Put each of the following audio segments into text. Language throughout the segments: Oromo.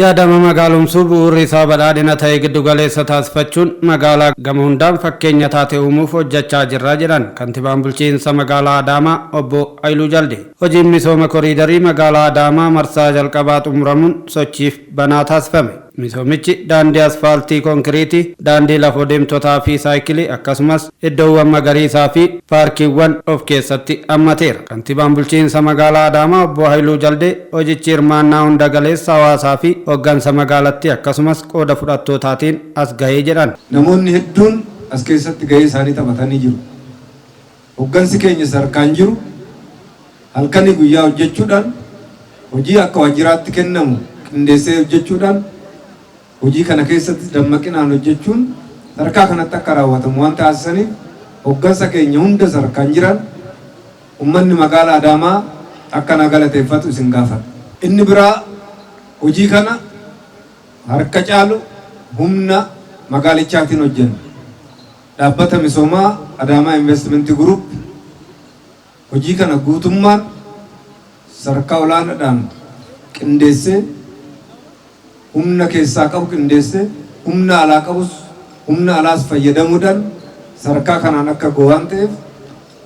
Yaadama magaalomsuu bu'uurri isaa badhaadhina ta'e giddugaleessa taasifachuun magaalaa gama hundaan fakkeenya taate uumuuf hojjechaa jirra jedhan Kantibaan Bulchiinsa Magaalaa Adaamaa Obbo Hayiluu Jaldee. Hojiin misooma koriidarii magaalaa Adaamaa marsaa jalqabaa xumuramuun sochiif banaa taasifame. Misoomichi daandii asfaaltii konkiriitii, daandii lafoo deemtotaa fi saayikilii akkasumas iddoowwan magariisaa fi paarkiiwwan of keessatti hammateera. Kantibaan Bulchiinsa Magaalaa Adaamaa Obbo Hayiluu Jaldee hojichi hirmaannaa hunda galeessa hawaasaa fi hoggansa magaalattii akkasumas qooda fudhattootaatiin as gahee jedhan. Namoonni hedduun as keessatti gahee isaanii taphatanii jiru. Hoggansi keenya sadarkaan jiru halkanii guyyaa hojjechuudhaan hojii akka waajjiraatti kennamu qindeessee hojjechuudhaan hojii kana keessatti dammaqinaan hojjechuun sadarkaa kanatti akka raawwatamu waan taasisaniif hoggansa keenya hunda sadarkaan jiran ummanni magaalaa Adaamaa akka na galateeffatu isin gaafadha. Inni biraa hojii kana harka caalu humna magaalichaatiin hojjenna. Dhaabbata misoomaa Adaamaa Investment Group hojii kana guutummaan sadarkaa olaanaadhaan qindeessee humna keessaa qabu qindeessee humna alaa qabus humna alaas fayyadamuudhaan sadarkaa kanaan akka gahu waan ta'eef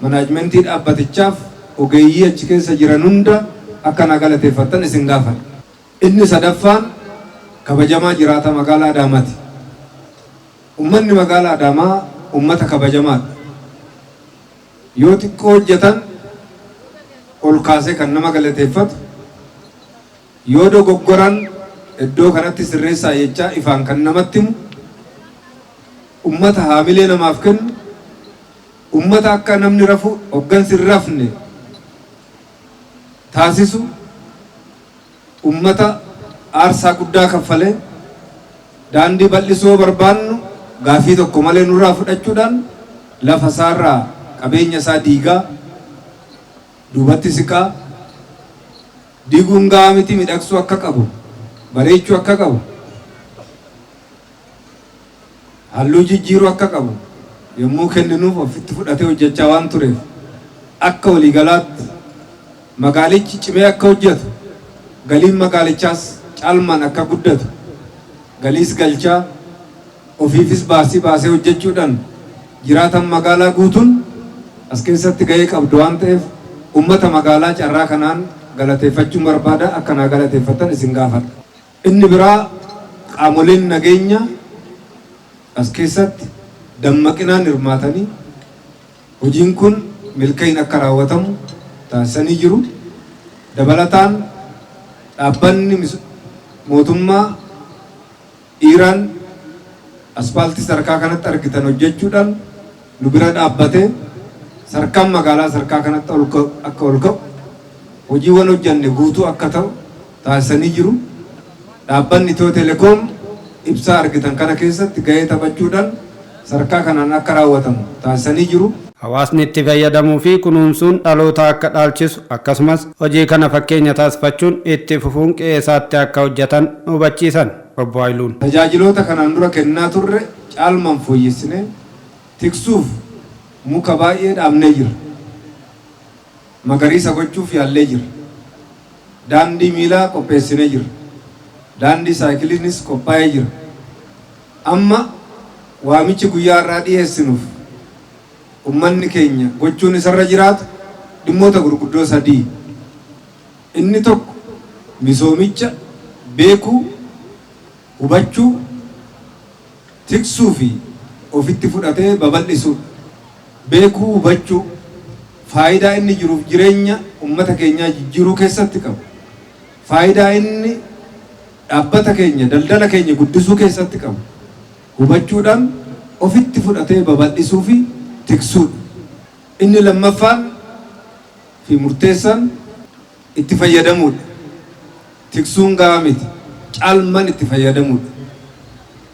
manaajmentii dhaabbatichaaf ogeeyyii achi keessa jiran hunda akka na galateeffattan isin gaafadha. Inni sadaffaan kabajamaa jiraata magaalaa Adaamaati. Ummanni magaalaa Adaamaa ummata kabajamaadha. Yoo xiqqoo hojjetan ol kaasee kan nama galateeffatu, yoo dogoggoran iddoo kanatti sirreessaa jechaa ifaan kan namatti himu, ummata haamilee namaaf kennu, ummata akka namni rafu hoggansi hin rafne taasisu, ummata aarsaa guddaa kaffalee daandii bal'isuu yoo barbaannu gaafii tokko malee nurraa fudhachuudhaan lafa isaarraa qabeenya isaa diigaa duubatti siqaa diiguun gahaa miti midhagsuu akka qabu bareechuu akka qabu halluu jijjiiruu akka qabu yommuu kenninuuf ofitti fudhatee hojjechaa waan tureef akka waliigalaatti magaalichi cimee akka hojjetu galiin magaalichaas caalmaan akka guddatu galiis galchaa ofiifis baasii baasee hojjechuudhaan jiraatan magaalaa guutuun as keessatti gahee qabdu waan ta'eef ummata magaalaa carraa kanaan galateeffachuun barbaada akka naa galateeffattan isin gaafadha. Inni biraa qaamoleen nageenya as keessatti dammaqinaan hirmaatanii hojiin kun milkaa'in akka raawwatamu taasisanii jiru. Dabalataan dhaabbanni mootummaa Iiraan aspaaltii sadarkaa kanatti argitan hojjechuudhaan nu bira dhaabbatee sarkaan magaalaa sadarkaa kanatti akka ol ka'u hojiiwwan hojjanne guutuu akka ta'u taasisanii jiru. Dhaabbanni Itiyoo Telekoom ibsaa argitan kana keessatti gahee taphachuudhaan sadarkaa kanaan akka raawwatamu taasisanii jiru. Hawaasni itti fayyadamuu fi kunuunsuun dhaloota akka dhaalchisu akkasumas hojii kana fakkeenya taasifachuun itti fufuun qe'ee isaatti akka hojjetan hubachiisan Obbo Hayiluun. Tajaajiloota kanaan dura kennaa turre caalmaan fooyyessinee tiksuuf muka baay'ee dhaabnee jirra. Magariisa gochuuf yaallee jirra. Daandii miilaa qopheessinee jirra. Daandii saayikiliinis qophaa'ee jira. Amma waamichi guyyaa har'aa dhiyeessinuuf ummanni keenya gochuun isarra jiraatu dhimmoota gurguddoo sadii. Inni tokko misoomicha beekuu, hubachuu, tiksuu fi ofitti fudhatee babal'isuudha. Beekuu, hubachuu, faayidaa inni jiruuf jireenya ummata keenyaa jijjiiruu keessatti qabu, faayidaa inni dhaabbata keenya, daldala keenya guddisuu keessatti qabu hubachuudhaan ofitti fudhatee babal'isuu fi tiksuudha. Inni lammaffaan fi murteessaan itti fayyadamuudha. Tiksuun gahaa miti, caalmaan itti fayyadamuudha.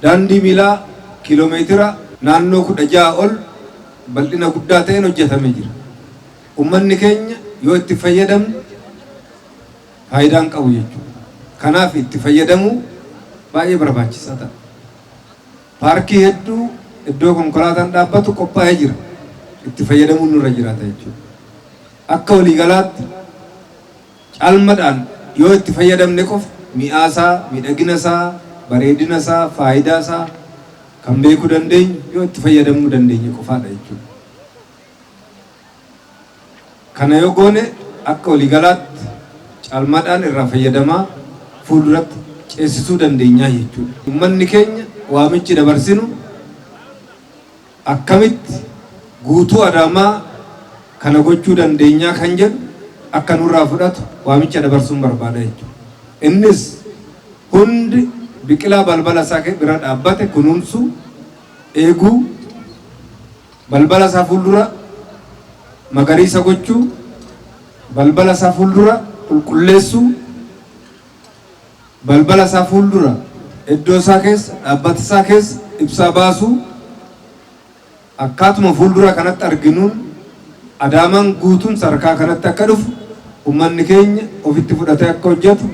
Daandii miilaa kiiloomeetira naannoo 16 ol bal'ina guddaa ta'een hojjetamee jira. Ummanni keenya yoo itti fayyadamne faayidaan qabu jechuudha. Kanaaf itti fayyadamuu baay'ee barbaachisaa ta'a. Paarkii hedduu iddoo konkolaataan dhaabbatu qophaa'ee jira. Itti fayyadamuun nurra jiraata jechuudha. Akka waliigalaatti caalmadhaan yoo itti fayyadamne qofa mi'aasaa, miidhagina isaa, bareedina isaa, faayidaa isaa kan beekuu dandeenyu yoo itti fayyadamuu dandeenye qofaadha jechuudha. Kana yoo goone akka waliigalaatti caalmaadhaan irraa fayyadamaa fuulduratti ceesisuu dandeenyaa jechuudha. Uummanni keenya waamichi dabarsinu akkamitti guutuu Adaamaa kana gochuu dandeenyaa kan jedhu akka nurraa fudhatu waamicha dabarsuun barbaada jechuudha. Innis hundi biqilaa balbala isaa bira dhaabbate kunuunsuu, eeguu, balbala isaa fuuldura magariisa gochuu, balbala isaa fuuldura qulqulleessuu, balbala isaa fuuldura iddoo isaa keessa, dhaabbata isaa keessa ibsaa baasuu, akkaatuma fuuldura kanatti arginuun Adaamaan guutuun sadarkaa kanatti akka dhufu uummanni keenya ofitti fudhatee akka hojjetu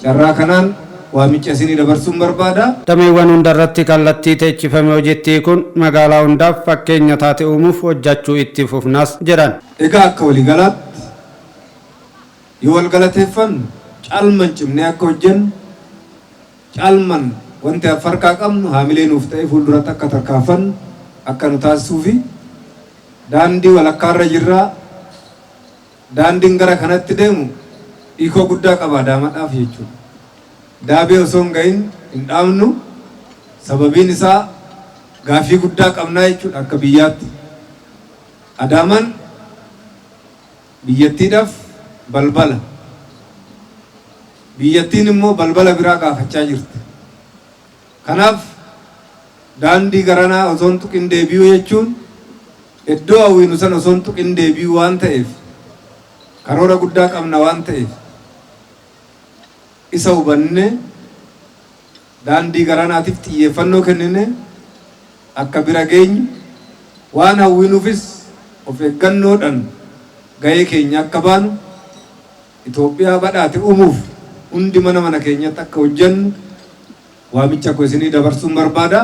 carraa kanaan waamicha isinii dabarsuun barbaada. Dameewwan hundarratti kallattii teechifame hojiitti kun magaalaa hundaaf fakkeenya taate uumuuf hojjechuu itti fufnas jedhan. Egaa akka waliigalaatti yoo wal galateeffannu, caalman cimnee akka hojjennu, caalman wanti harkaa qabnu haamilee nuuf ta'ee fuulduratti akka tarkaanfannu akka nu taasisuu fi daandii walakkaarra jirraa, daandiin gara kanatti deemu hiikoo guddaa qaba Adaamaadhaaf jechuudha. Daabee osoo hin gahin hin dhaabnu, sababiin isaa gaaffii guddaa qabnaa jechuudha akka biyyaatti. Adaamaan biyyattiidhaaf balbala. Biyyattiin immoo balbala biraa gaafachaa jirti. Kanaaf daandii garanaa osoo hin tuqin deebi'uu jechuun iddoo hawwiinu sana osoo hin tuqin deebi'uu waan ta'eef, karoora guddaa qabna waan ta'eef, isa hubannee daandii garanaatiif xiyyeeffannoo kennine akka bira geenyu, waan hawwinuufis of eeggannoodhaan gahee keenya akka baanu, Itoophiyaa badhaate uumuuf hundi mana mana keenyatti akka hojjennu waamicha koo isinii dabarsuun barbaada.